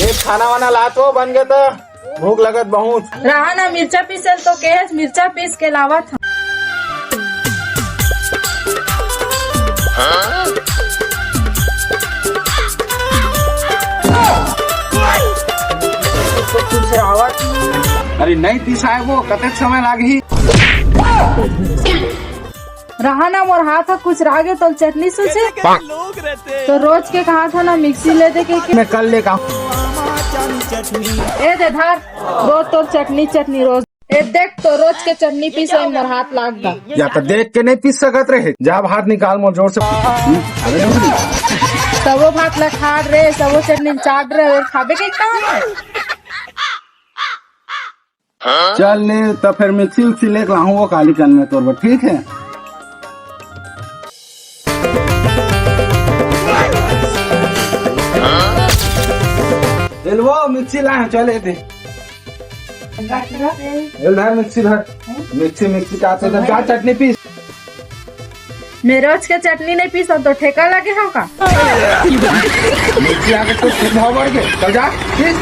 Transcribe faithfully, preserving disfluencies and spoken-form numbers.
ए, खाना वाना ला तो बन गे त, भूख लगत बहुत। रहा ना, मिर्चा पीसे ल तो केहेस, मिर्चा पीस के लावत हंव। कुछ आवत। अरे नहीं पिसाए वो, कतेक समय लागही? रहा ना, मोर हाथ ह कुछ रह गे, तो चटनी सूझे। तो रोज के कहा था ना, मिक्सी ले दे के, के। मैं कल लेके आऊँ। ए दे धर, रोज तोर चटनी, चटनी रोज। ए देख, तो रोज के चटनी पीसे मोर हाथ लाग गा। या तो देख के नहीं पीस सकत रहे, जा अब हाथ निकाल मोर जोर से। हम्म, अरे डोकरी। सबो भात ला खाड़ रे, सबो चटनी चाट रे, अउ खाबे के कहा? चल ले, त फेर मिक्सी उक्सी लेके लाहूं वो काली कन में तोर बर, ठीक है? ए ले वो मिक्सी ला, चल ए दे। ए ले धर मिक्सी धर। मिक्सी, मिक्सी का तो धर, जा चटनी पीस। मैं रोज के चटनी नहीं पीसंव तो ठेका लगे हव का? मिक्सी आके तो खूब भाव बढ़ गे, चल जा, पीस।